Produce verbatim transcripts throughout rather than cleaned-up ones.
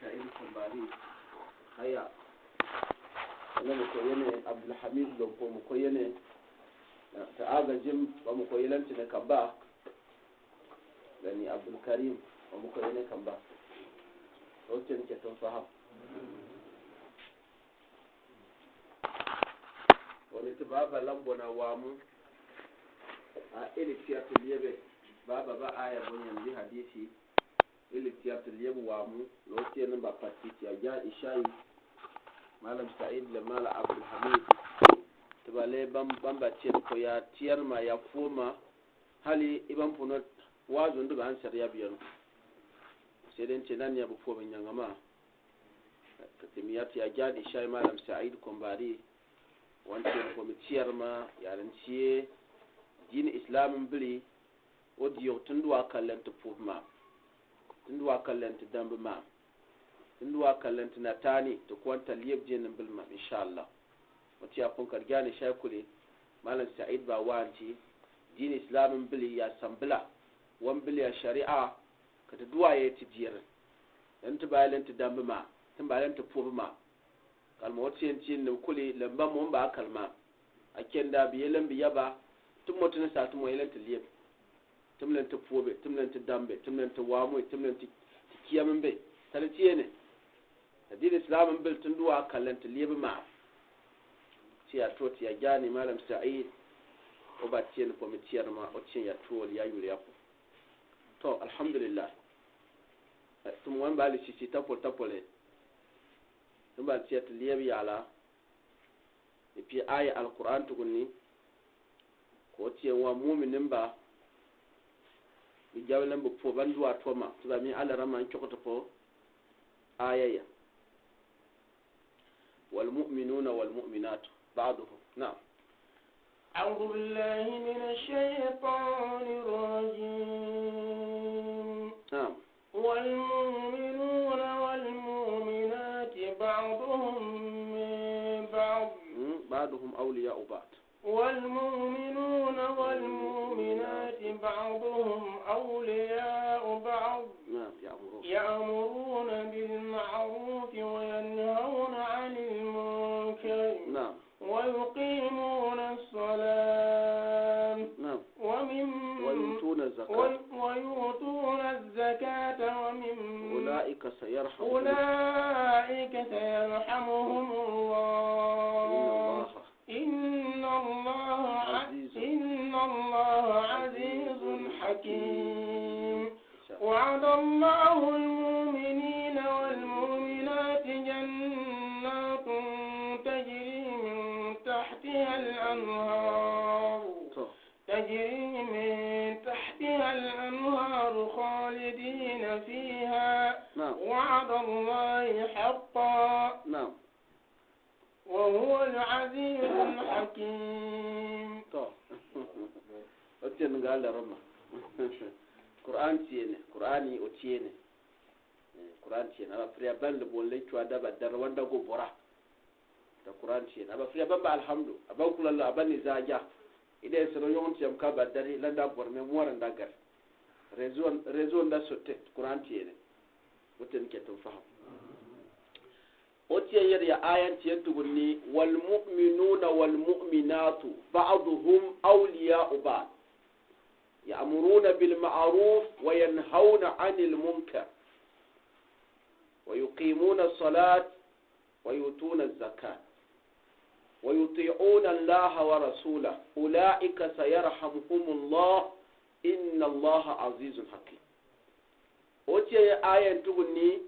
Said Kumbari. Haya. Ene mukɔ yene Abdulhamid Lompo mukɔ yene. Ti agajim ba mukɔ yelante ne kamba. Dani Abdulkarim ba mukɔ yene kamba. Oten ke tun faham. Wani ti baba lambo na wamu. A ili tiya ti liebe. Baba ba aya bo nyamji hadisi. Ili tiya ti liebe wamu. Lo tiya namba pati tiya ja ishayi. Malam Said le Malam Abdulhamid. Ti ba le bam-, bamba tiya ko ya tiya ma ya fuma. Hali iban puno wazu ndu ba ansar ya biyano. Seden tiya nani ya bu fuma nyangama. Ka ti mi ya tiya ja ishayi Malam Said Kumbari. Wani tiya ko mi tiya ma ya ran tiya. Diini Islam mbili. O diyo ti ndu wa kalen ti puobi ma. Ti ndu wa kalen ti dambi ma. Ti ndu wa kalen ti natani ti kwanta lieb jeni mbili ma, inshallah. O tiya pun ka di gani shai kuli, Malam Said ba wanti, diini Islam mbili ya sambila, wa mbili ya sharia, ka ti duwa ye ti dieren. Ti ba yelen ti dambi ma, ti ba yelen ti puobi ma. Kalma o tiyen tiyen ni kuli, lamba mo mba kalma. A kenda bi yelen bi yaba, ti mo tini sa ti mo yelen ti lieb. Ti milen ti puobe, ti milen ti dambe, ti milen ti wamwe, ti milen ti, ti kiyamembe. Tali tiyene. Diini Islam mbili ti ndu wa kalen ti liebe ma. Ti ya to ti ya jani Malam Said. O ba tiyene po mi tiyar ma, o tiyen ya to ya yuli ya po. To, alhamdulillah. Eh, ti mo wan ba li sisi tapo tapo le. Ti mo ba tiya ti liebe ya la. Ipi aya Alquran tugunni, ko tiyen wa mu'minin ba, bi jabelen bi puo ban duwa toma, ti ba mi Alarama n cokoto po aya ya. والمؤمنون والمؤمنات بعضهم، نعم. أعوذ بالله من الشيطان الرجيم. نعم. والمؤمنون والمؤمنات بعضهم من بعض. مم، بعضهم أولياء بعض. والمؤمنون والمؤمنات بعضهم أولياء بعض. نعم، يأمرون. يأمرون بالمعروف وينهون عن المنكر. نعم. ويقيمون الصلاة. نعم. ومم-، ويؤتون الزكاة. وي-، ويؤتون الزكاة ومم-، أولئك سيرحمهم. أولئك سيرحمهم الله. إن الله. إن الله ع-، عزيز. إن الله عزيز حكيم. وعد الله المؤمنين والمؤمنات جنات تجري من تحتها الأنهار. To. تجري من تحتها الأنهار خالدين فيها. Na'am. وعد الله حقا. Na'am. وهو العزيز الحكيم. To. O tiyen nga larama. Kur'an tiyene, Kur'ani o tiyene. Eh, Kur'an tiyene. Aba firi aban le bolle cua da ba dara wanda go bora. Da Kur'an tiyene. Aba firi aban ba alhamdu. Aba kulala, aba ni zaja. Ida sero yon tiyam ka ba dari landa bor me muara nda gar. Rezo, rezo nda sote, Kur'an tiyene. O tiyen ke tun faham. O tiyen yar ya ayan tiyen tugunni, والمؤمنون والمؤمنات بعضهم أولياء بعض. يأمرون بالمعروف وينهون عن المنكر. ويقيمون الصلاة ويؤتون الزكاة. ويطيعون الله ورسوله. أولئك سيرحمهم الله. إن الله عزيز حكيم. O tiyen ayan tugunni,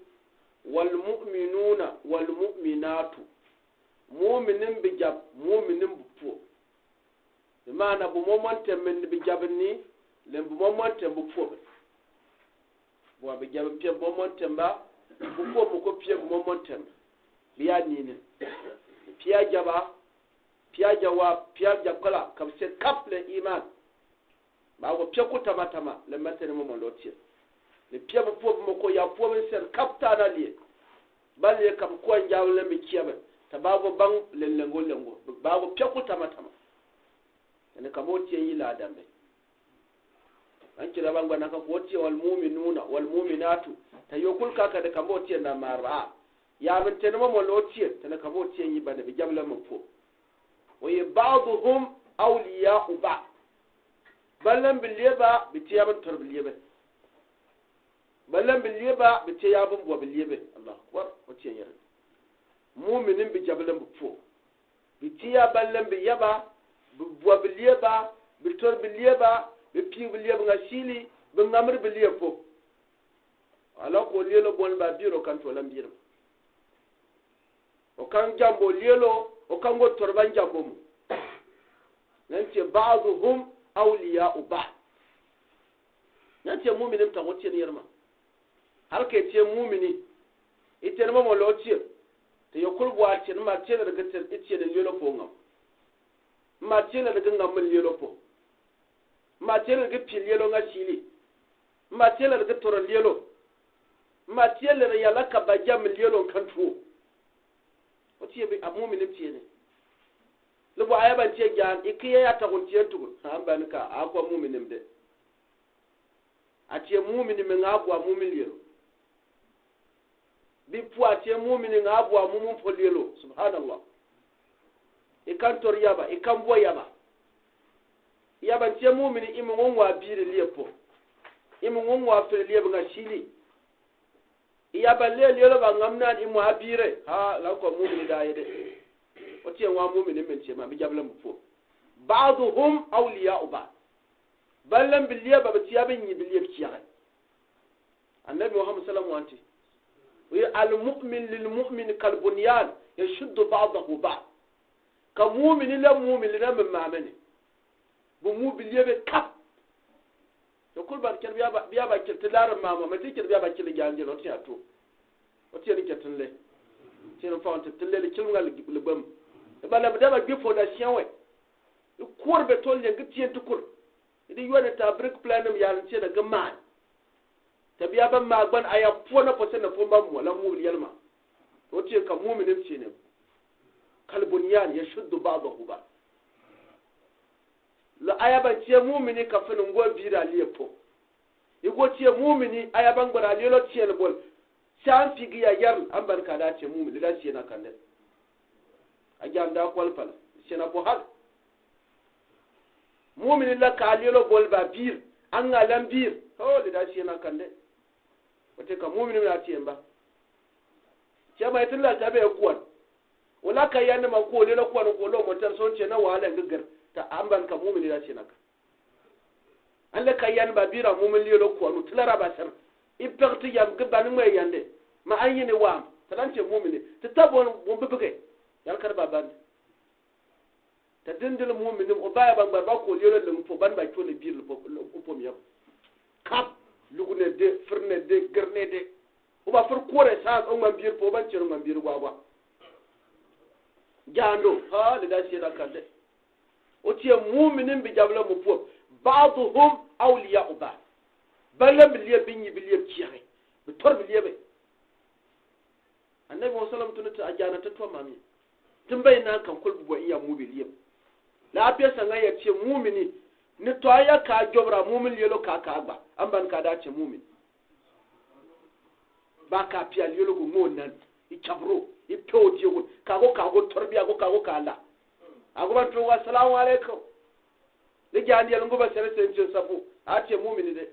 والمؤمنون والمؤمنات. Mu'minin bi jab, mu'minin bi puo. Bi maana bu mɔmɔntem bi jab ni, lɛ bu mɔmɔntem bu puo bi. Bu wa bi jab pia bu mɔmɔntem ba, bu puo mɔ ko pia bu mɔmɔntem. Bi ya nini. Pia jaba, pia jawa, pia jakala, ka bi se kap lɛ iman. Baago pia ku tama tama, lɛ mɛtɛ ni mɔmɔ lɔ tiɛ. Ni pia bu puo bu mɔ ko ya puo bi sɛn kap ta na lie. Ba lie kap ko anjaw lɛ mi kia bɛ. Ta baago baŋ lɛ lengo lengo. Baago pia ku tama tama. Ni kamo tiɛ yi la dambe. Ankyere a bangba na ka ko tie wal mu'minuna wal mu'minatu. Ta yokul ka ka de ka mo tie na mara. Ya ben tene mo mo lo tie, tene ka mo tie nyi bane bi jabla mo po. Oye ba'duhum awliya'u ba'd. Balam bi lieba, bi tie ya ben tor bi liebe. Balam bi lieba, bi tie ya ben bua bi liebe. Allahu akbar, o tie nyere. Mu'minin bi jabla mo po. Bi tie ya balam bi yaba, bi bua bi lieba, bi tor bi lieba, bi pii bi lieba nga sili, bi ngamri bi liebo. Ala ko lielo bon ba biro kan to lam biro. O kan jambo lielo, o kan go tor ban jambo mo. Nan tie ba'duhum awliya'u ba'd. Nan tie mu'minin ta go tie ni yerma. Hal ke tie mu'mini. Ite ni mo mo lo tie. Te yokul bua tie ni ma tie ni de ke tie, i tie ni lielo po ngam. Ma tie ni de ke ngam lielo po. Ma tie ni de ke pii lielo nga sili. Ma tie ni de ke tor lielo. Ma tie ni de yala ka ba jam lielo kan tuo. O tie bi a mu'mini tie ni. Lubu aya ban tie jan, i kiye ya ta kun tie tugun. Ha, ban ka, a ko mu'mini mde. A tie mu'mini mi nga bua mu'mini lielo. Bi pua tie mu'mini nga bua mu'mini po lielo. Subhanallah. I kan tor yaba, i kan bua yaba. Yaba tie mu'mini i mi ngo ngwa biri liepo. I mi ngo ngwa fere liebe nga sili. I yaba lie lielo ba ngam nan i mo abire. Ha, la ko mu'mini da yede. O tie wa mu'mini men tie ma bi jabla mo po. Ba'duhum awliya'u ba'd. Balam bi lieba bi tie ya bi nyi bi lieb kiage. Annabi Muhammad sallam wanti. Wi al mu'min lil mu'min kal bunyan yashuddu ba'dahu ba'd. Ka mu'mini la mu'mini la mi mamani. Bu mu bi liebe kap. Yokul ban ker bi ya ba, bi ya ba ker ti lar mama, ma ti ker bi ya ba ker janjel, o ti ato. O ti ni ker tin le. Ti ni fa ti tin le, ker nga le gbam. E ba la bi da ba gbi fondation we. I kur be tol le ngi tien tukur. I di yɔne ta brick plan nam yal tien na gaman. Tabia ba magban aya puana pɔsɛ na pɔmba mua la mu yalma. O tie ka mu'mini tien ne. Kal bunyan yashuddu ba'dahu ba'd. La aya ban tie mu'mini ka fene ngo bira liepo. I go tie mu'mini aya ban gbara lielo tien bol. San figi ya yar amban ka da tie mu'mini da tien na kande. A janda kwal pala, sena po hal. Mu'mini la ka lielo bol ba bir, anga lam bir. Ho, le da sena kande. Wate ka mu'mini na tiemba. Tiemba itin la tabe kwan. Wala ka yande ma ko lielo kwan ko lo motar son tiena wala ngigar. Ta amban ka mu'mini da sena ka. An le ka yan ba bira mu'min lielo kuanu, ti la ra ba sar. I pek ti yam gi bani ŋmɛ yande. Ma an yini wam. Talan ce mu'mini. Ti ta bon, bon bibige. Yal kar ba bani. Ta dindil mu'mini, o baya ban gbar ba ko lielo lem po, ban ba ko ne bir po, po mi yam. Kap, lugne de, firne de, gerne de. O ba fir kore sa, o ŋmambir po, ban ce ŋmambir gwagwa. Jando, ha, le da sie na kande. O tie mu'minin bi jabla mo puom. Ba'duhum awliya'u ba'd. Balam bi lieb bi nyi bi lieb kiɛge. Bi tɔr bi liebe. Annabi Muhammad sallam tuni ti a jana ti twa mami. Ti mbɛ inan kan kul bi bɔ iya mu bi lieb. La apia sanga ya tie mu'mini. Ni twa ya ka jobra mu'min lielo ka ka gba. Amban ka da tie mu'min. Ba ka pia lielo gu ŋo nan. I cabro. I pio diegun. Ka go ka go tɔr bi a go ka go ka la. A go ban tro wa salamu alaikum. Ni jandi ya lungu ba sere sen sen sabu. A tie mu'mini de.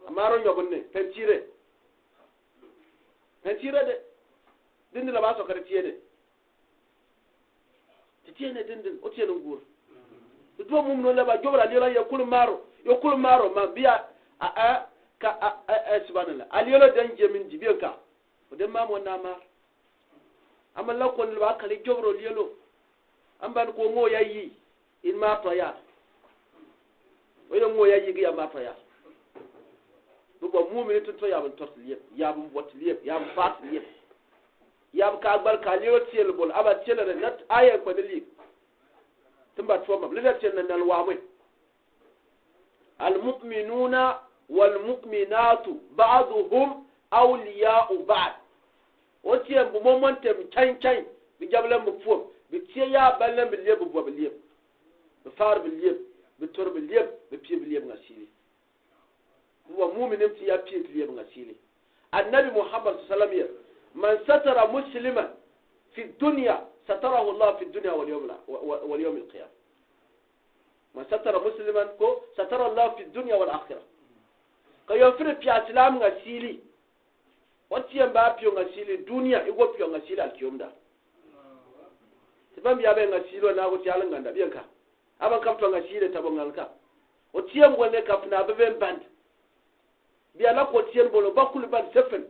Amaro nyɔbun ne. Pentire. Pentire de. Dindi la ba so kare tie de. Ti tie ne dindin, o tie ne ŋgur. Ti tuo mu'min no lɛ ba jobra lielo ye kul maro, ye kul maro ma bia a, a, ka, a, a, a, subhanallah. A lielo dan je min di bia ka. O de ma mo na mar. Ama la kon ba kali jobro lielo. Amban ko ŋo ya yi. In ma tɔ ya. O ye ŋo ya yi gi ya ma tɔ ya. Bi bɔ mu'mini tun tɔ ya bin tɔr ti lieb, ya bin bɔ ti lieb, ya bin fa ti lieb. Ya bin ka gbal ka lieb tiel bol, aba tiel re nat aye ko de lieb. Tumba tuoma, lida tiel na nal wa mwe. Al mu'minuna wal mu'minatu ba'duhum awliya'u ba'd. O tie bu mo mon tem chan chan, bi jabla bu puom, bi tie ya balam bi lieb, bu bɔ bi lieb. Bi far bi lieb. Bi tɔre bi lieb, bi pie bi lieb ŋa sili. Wa muminim ti ya pie bi lieb ŋa sili. Annabi Muhammad صلى الله عليه وسلم yɛ, من ستر مسلما في الدنيا ستره الله في الدنيا واليوم الآ-، و-، و-، واليوم القيامة. من ستر مسلما ko ستره الله في الدنيا والآخرة. Ka yɔn firi pia silam ŋa sili. Ɔtiɛ mba pio ŋa sili dunia, igo pio ŋa sili alkiomda. Ti bambi abe ŋa sili na ko ti alinganda, bianka. Aban kapto ŋa sili tabo ŋalka. Ɔtiɛ mbone kapna bebe mband. Bia la ko ɔtiɛ mbone bakuli ban sefen.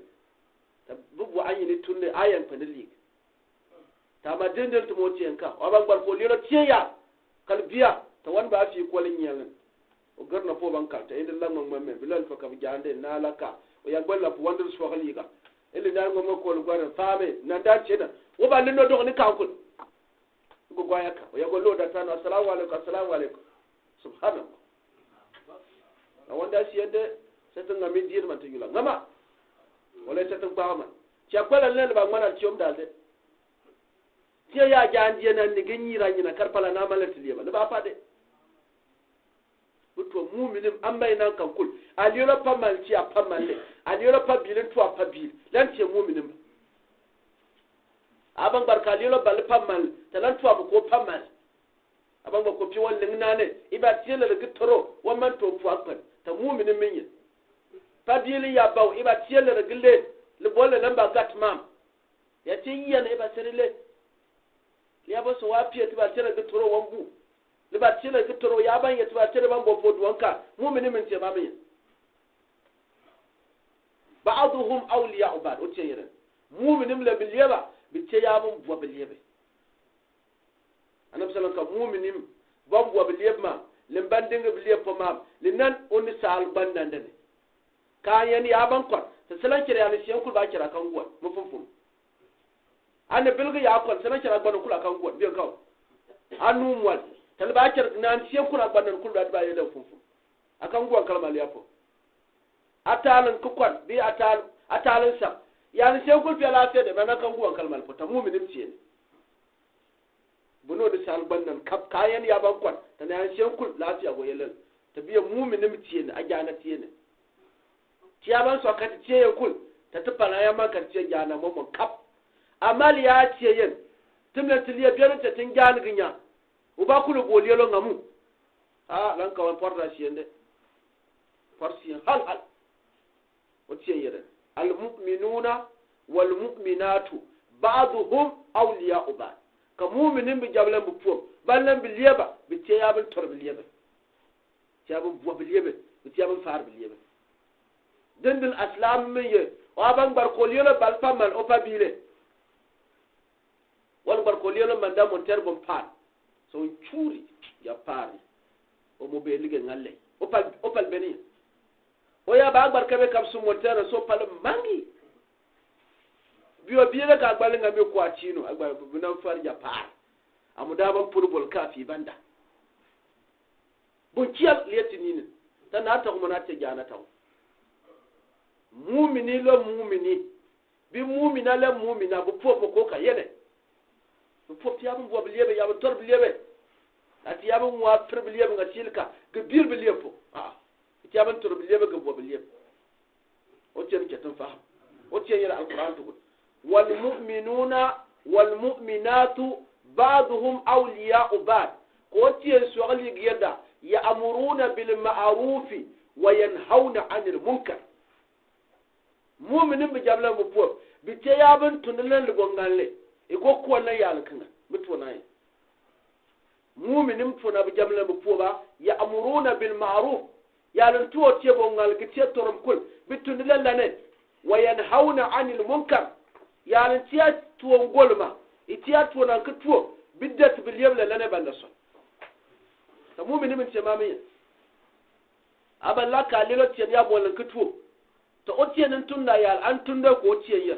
Ta bubu anyi ni tunne ayan pende lig. Tama dendel ti mo tiɛn ka. Wa ban gbar ko lilo tiɛn ya. Kal bia. Ta wan ba fi ko le nyɛlɛn. O garna po ban kal. Ta indi la ŋmɛ ŋmɛ mɛ. Bilan fa ka bi jande na la ka. O ya gbar la po wandel so ka liga. Ili na ŋmɛ ŋmɛ ko le gbar fa me. Na da tiɛn na. O ba le no dɔgɔ ni ka ko. Ko gwa ya ka. O ya go lo da tano. Assalamu alaikum. Assalamu alaikum. Subhanallah. A wanda siende, sete ŋa mi diir man ti yula. Ŋa ma. Wala sete ŋa ma. Tia kwela lele ba ŋmana tiom dalde. Tia ya jandi na ni ge nyira nyina karpala na mala ti lieba. Ni ba pade. Buto muminim amba ina kankul. Aliola pamal tia pamal le. Aliola pabil tua pabil. Lan tia muminim. Aban barka aliola bal pamal. Talan tua ko pamal. Aban gba ko pie wa liŋ nane, iba tiele le gi toro, wa man to pua kpan, ta mumini minyi. Pabiili ya bao, iba tiele le gi le, le bole lamba gat mam. Ya tie yɛn, iba sere le. Le ya bo so wa pie, ti ba tiele gi toro wa mbu. Le ba tiele gi toro, ya ban ye, ti ba tiele ban bo po duanka, mumini min tie ba minyi. بعضهم أولياء بعض, o tie yɛn. Mumini mi le bi lieba, bi tie ya bo bua bi liebe. Anabi صلى الله عليه وسلم ka muminim, bɔ mbua bi lieb mam, li mba ndingi bi lieb po mam, li nan oni saal gban nandani. Ka yɛn ya ban kɔn, ta sɛlɛn kyɛrɛ ya ni sieŋ kul ba kyɛrɛ a kan guan, mi fumfum. Ani bilgi ya kɔn, sɛlɛn kyɛrɛ a gban kul a kan guan, bi kan. Anu mual, ta li ba kyɛrɛ nan sieŋ kul a gban nan kul ba ti ba yɛ lɛ fumfum. A kan guan kalmal ya po. A talin ki kɔn, bi a tal, a talin sam. Yani sieŋ kul pia lafiya de, mɛ na kan guan kalmal po, ta muminim tieni. Bunɔ di sal gban nan kap, ka yɛn ya ban kɔn, ta na yan sieŋ kul lafiya go yɛlɛl. Ta bia muminim tieni, a jana tieni. Tia ban so kat tie yɛn kul, ta ti pana ya man kat tie jana mɔmɔ kap. Amal ya tie yɛn, timle ti lia biɛri ta tin jana ginya. Uba kulu bolielo ngamu. Ha, lan kawan porta siende. Porsi hal hal. O tie yɛrɛ. المؤمنون والمؤمنات بعضهم أولياء بعض. Ka muminim bi jablan bi puom. Ban lan bi lieba. Bi tie ya bin tor bi liebe. Tie ya bin bua bi liebe. Bi tie ya bin far bi liebe. Dindin aslam min ye. O aban gbar kolielo bal pamal o pabile. Wal gbar kolielo manda monter bon pal. So churi ya pari. O mo be lige ngale. O pal, o pal beni. O ya ba gbar kabe kapsu monter so pal mangi. Bio biele ka gbar nga mi kwa tino. Agbar buna far ya pari. Amuda ban puru bol kafi banda. Bon kial lieti nini. Ta na ta mo na te jana ta. Mumini lo mumini. Bi mumina lɛ mumina, bi puo puo ko ka yɛnɛ. Bi puo ti ya bi bua bi liebe, ya bi tor bi liebe. Ati ya bi ŋua fir bi liebe ŋa silka, gi bir bi liebe po. Ah. Ti ya bi tor bi liebe, gi bua bi liebe. O tiɛn kɛ tin faham. O tiɛn yɛrɛ Alquran tugut. والمؤمنون والمؤمنات بعضهم أولياء بعض. Ko tiɛn suagali gi yɛda. يأمرون بالمعروف وينهون عن المنكر. Muminim bi jablan bi puo, bi tie ya bin tuni lan libonganle, i go kuan na yal kinga, bi tuo na ye. Muminim tuo na bi jablan bi puo ba, يأمرون بالمعروف, yal n tuo tie bonganle, ki tie torom kul, bi tuni lan lane, وينهون عن المنكر, yal n tie tuo ngolma, i tie tuo na ki tuo, bi det bi lieb lan lane banda so. Ta muminim n tie mami ye. Aba la ka lilo tie ya bolan ki tuo. Ta o tiɛn n tunda yal, an tunda ko o tiɛn yal.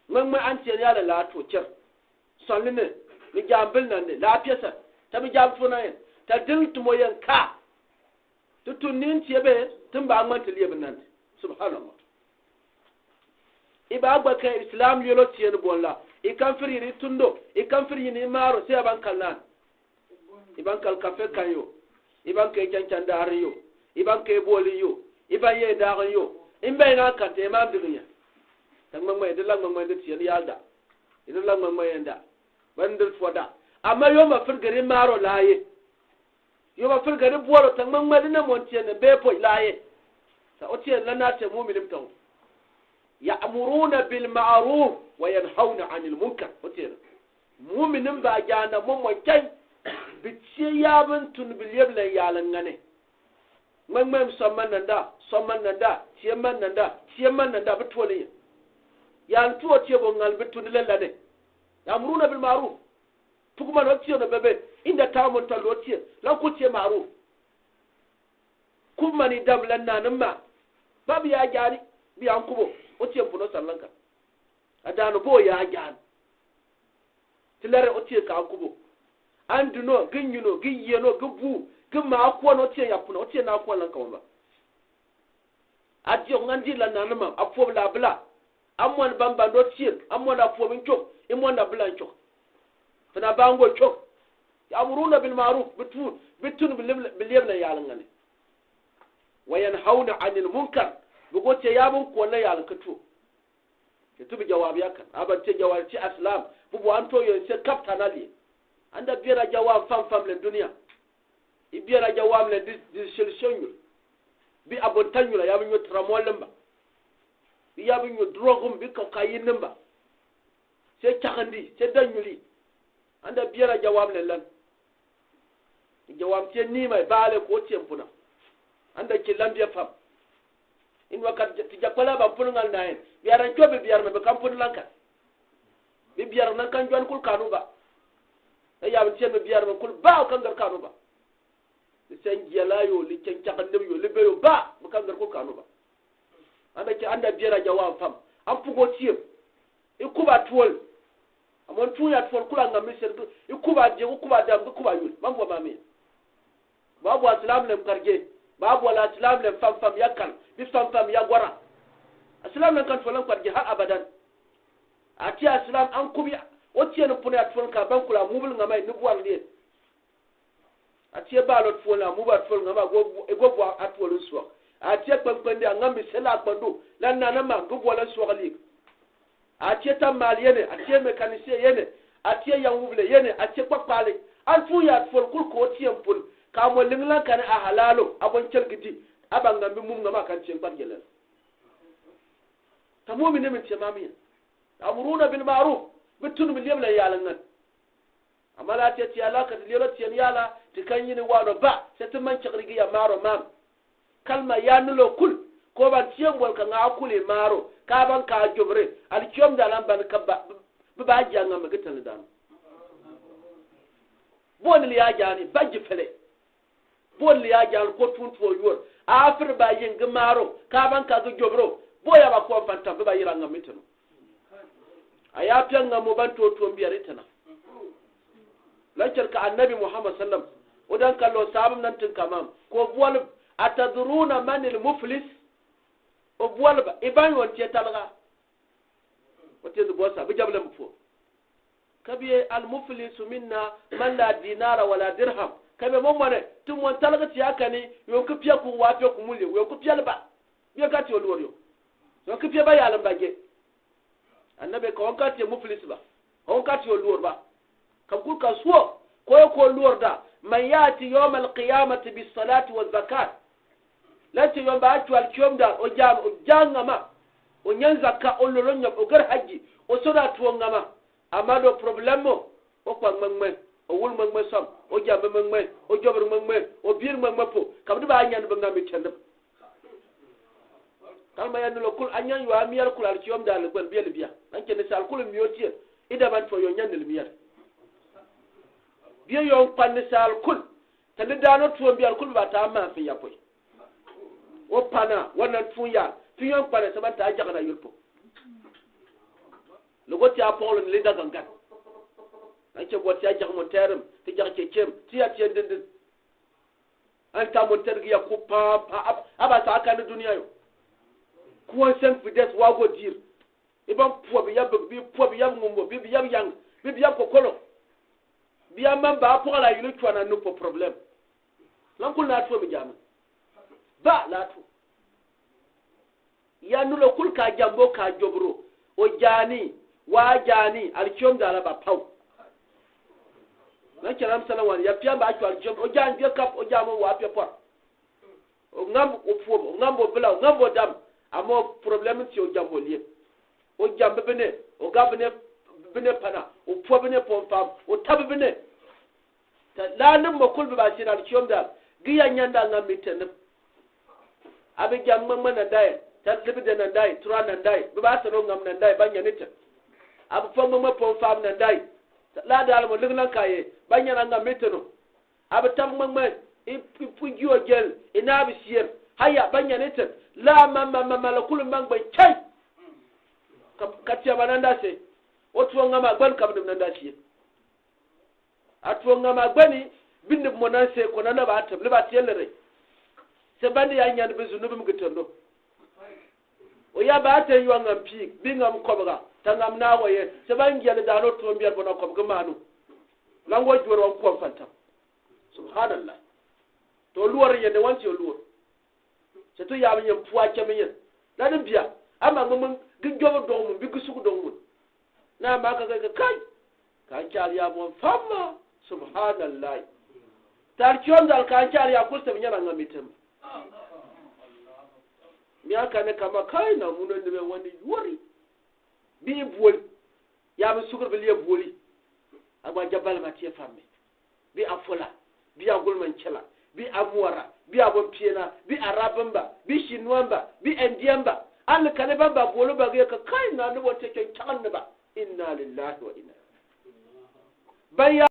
Ŋmɛŋmɛ an tiɛn yal la tuo kyɛr. Sɔnli ne, mi jambil nan ne, la piɛsɛ. Ta mi jam tuo na yɛn. Ta dil tumo yɛn ka. Ti tun nin tie be, tin ba ŋman ti lieb nan. Subhanallah. I ba gba kɛ Islam yolo tiɛn bon la. I kan firi ni tundo, i kan firi ni maro, se aban kal nan. I ban kal kafe kan yo. Iban kɛ cancan daari yo. Iban kɛ boli yo. Iban yɛ daari yo. Iban ina kate iman bigi yɛ. Ta ŋmɛŋmɛ, idi la ŋmɛŋmɛ, idi tiɛ ni yalda. Idi la ŋmɛŋmɛ yɛ da. Ban dil fɔ da. Ama yo ma firgeri maro la yɛ. Yo ma firgeri bolo ta ŋmɛŋmɛ, idi na mɔn tiɛ ni bɛ poi la yɛ. Sa o tiɛ la na tiɛ muminim ta. Ya'muruna bil ma'ruf wa yanhawna anil munkar. O tiɛ na. Muminim ba jaana mɔmɔ kyɛn, bi tiɛ ya bin tun bi lieb lɛ yalɛ ŋane. Ŋmɛŋmɛ sɔmma nanda, sɔmma nanda, tiɛ ma nanda, tiɛ ma nanda, bi tuoli yɛ. Yan tuo tiɛ bo ŋal bi tun lɛ lane. Ya'muruna bil ma'ruf. Puguma no tiɛ no bebe, inda tamun ta lo tiɛ, lan ku tiɛ ma'ruf. Kumani dam la nani ma. Ba bi ya jaani, bi an kubo, o tiɛ puno sallanka. Adaani bo ya jaani. Ti lɛre o tiɛ ka kubo. An duno, gi nyuno, gi yeno, gi bu, gi ma akuɔ no tiɛ ya puna, o tiɛ na akuɔ lan ka wamba. Adiɔ ŋa ndi la nani ma, apuɔ la bila. Amuan bambando tiɛ, amuan apuɔ bi nkyok, imuan la bila nkyok. Fina bango kyok. Ya'muruna bil ma'ruf, bi tun, bi tun bi lieb, bi lieb na yalɛ ŋane. Wa yanhawna anil munkar, bi go tiɛ ya bin kuɔ na yalɛ kɛ tuo. Kɛ tu bi jawab ya kan. Aban tiɛ jawab tiɛ aslam. Bubu an tuo yɛn se kapta na liɛ. Anda biɛra jawab fam fam lɛ dunia. Ibiɛra jawab lɛ di, di solution nyul. Bi abonta nyul, ya bi nyul tramol lɛ mba. Bi ya bi nyul drogum, bi cocaine lɛ mba. Se cakandi, se da nyuli. Anda biɛra jawab lɛ lan. Jawab tiɛ ni ma, bale ko tiɛ mpuna. Anda ki lambia fam. Inwa kat ti jakwala ba mpun ŋal naen. Biara ncho bi biara na bi kan pun lanka. Bi biara na kan juan kul kanu ba. E ya bi tiɛ bi biara na kul ba o kan gar kanu ba. Li sen jela yo, li sen cakandem yo, li be yo ba, bi kan gar kul kanu ba. Anda ki anda biara jawab fam. An pugo tiɛ. Ikuba tuol. Amon tuya tuol kula ŋa misen, ikuba die, ikuba dam, ikuba yul. Mambo mami. Babu asilam lem karje. Babu ala asilam lem fam fam ya kan. Bi fam fam ya gwara. Asilam lem kan tuol lem karje har abadan. Ati asilam an kubi. O tiɛ ni pune atuol ka ban kula mubil ŋa mai ni buar lie. Atiɛ balo tuol na muba tuol ŋa ma go, e go bua atuol nsuak. Atiɛ kpɛnkpɛn di aŋa mi sela kpɛndu. La nana ma go bua la nsuak lik. Atiɛ ta mal yene, atiɛ mécanicien yene, atiɛ yan wubile yene, atiɛ kpakpali. An tuya tuol kul ko tiɛ mpul. Ka mo lingla kane a halalo, abon chelgidi. Aba ŋa mi mum ŋa ma kan tiɛ kpar yelen. Ta mumini min tiɛ mamiya. Ya'muruna bil ma'ruf. Bi tun bi lieb la yalɛ ŋan. Amala tiɛ ti ala ka ti lielo tiɛ ni ala ti kan yini wano ba, se ti man chakri gi ya maro mam. Kalma ya nulo kul, ko ban tiɛ mbol ka ŋa kuli maro, ka ban ka jobre, alkiom da lan ban ka ba, bi ba jia ŋa me gi tani dan. Bo ni li ya jani, ba ji fele. Bo li ya jal ko tun tuo yuor. Afir ba yin gi maro. Ka ban ka gi jobro. Bo ya ba ko fantam ba yira ŋa mitino. Aya pia ŋa mo ban tuo tuo mbiari tana. Lancer ka Annabi Muhammad sallam. O dan kallo sabam nan tin kamam. Ko buwal, atadruna manil muflis? O buwal ba. Iban yon tie talga. Wate du bosa, bi jable mpo. Kabiye, al muflisu minna man la dinara wala dirham. Kabiye mo mane, ti mo talga ti akani, yon ki pia ku wa pia ku mulye, yon ki pia liba. Biye ka ti oluor yo. Yon ki pia ba yalam ba je. Annabi ka yon ka ti muflis ba. Yon ka ti oluor ba. Kam kul ka suo, ko ye ko luor da, man ya'ti yawmal qiyamati bis salati waz zakat. Lati yomba actual kiom da, o jam, o jangama, o nyan zaka, o lolo nyam, o gar haji, o soda tuo ngama. Amado problemo, o kwa ngmangme, o wul ngmangme som, o jambe ngmangme, o jobr ngmangme, o bir ngmangme po, kam di ba nyan ba ngami tendem. Kalma ya nulo kul anyan yo amiar kul alkiom da le gbel biel bia. An kene sal kul miotie. Ida ban to yo nyan le miar. Bia yo kpan ni sal kul. Tali dano tuon biar kul ba ta ma fi ya poi. O pana, wanan tun ya. Fi yo kpan sa ban ta jagana yul po. Logo ti a Paul ni linda gangan. An ke bo ti a jag mo terem, ti jag ke kem, ti ya ti en dindin. An ta mo tergi ya ku pa, pa, ab-, aba sa kani dunia yo. Kuan sen fides wa go dir. Iban puo bi ya bi, bi puo bi ya ngumbo, bi bi ya yang, bi bi ya kokolo. Bi ya mamba puo la yulu chwana nu po problem. Lan kul na tuo mi jame. Ba la tuo. Ya nu lo kul ka jambo ka jobro. O jani, wa jani, alkyom dala ba paw. Na kyalam salam wani, ya piamba akyo alkyom, o jan jwe kap, o jamo wa pia pwa. O ngam o puo, o ngam o bila, o ngam o dam. Amo problem ti o jambo lie. O jam bibine, o ga bine, bine pana, o puo bine pon pam, o ta bibine. Ta la ni mo kul bi ba si na alkyom dal, gi ya nyanda ngam mi tenip. Abi jam ŋmɛŋmɛ nandai, ta libi de nandai, tura nandai, bi ba sero ngam nandai, ba nyani ten. Abi pon ŋmɛŋmɛ pon fam nandai. Ta la dal mo lignan kaye, ba nyana ngam mi teno. Abi tam ŋmɛŋmɛ, i, i pu jio jel, i na abi sier. Haya, ba nyani ten. La ma, ma, ma, ma, la kul ma ŋmɛn chai. Ka, ka tia ba nanda se. O tuo ngam agban ka bi nanda sier. Atuo ngam agbani, bi nib mo nan se, ko nana ba tem, li ba tielere. Se bandi ya nyan bi zunu bi mi gi tendo. O ya ba ten yua ngam pig, bi ngam kɔbga, ta ngam na wɔ ye, se ban giali dano tuo mbiar bona kɔbga manu. Lango juor wan kuam fantam. Subhanallah. To luor yende wan ti o luor. Se tu ya mi nyen pua kye mi nyen. La ni bia. Ama ŋmɛŋmɛ gi jobo dɔŋ mun, bi gi suk dɔŋ mun. Na ma ka ka ka kai. Ka n kyal ya bon famma. Subhanallah. Tar kyom dal ka n kyal ya kul se mi nyana ŋa mi tem. Mi aka ne kama kai na mun ne be wani yori. Bi buol. Ya mi sukuri bi lie buoli. Agba jabal ma tie famme. Bi Afola, bi Agulmankyala, bi Amuara, bi Abompiena, bi Arabmba, bi Shinuamba, bi Endiamba. Alli kane bamba buolo ba ge ka kai na ni bo te kye kyagan ne ba. Inna lillahi wa inna. Ba ya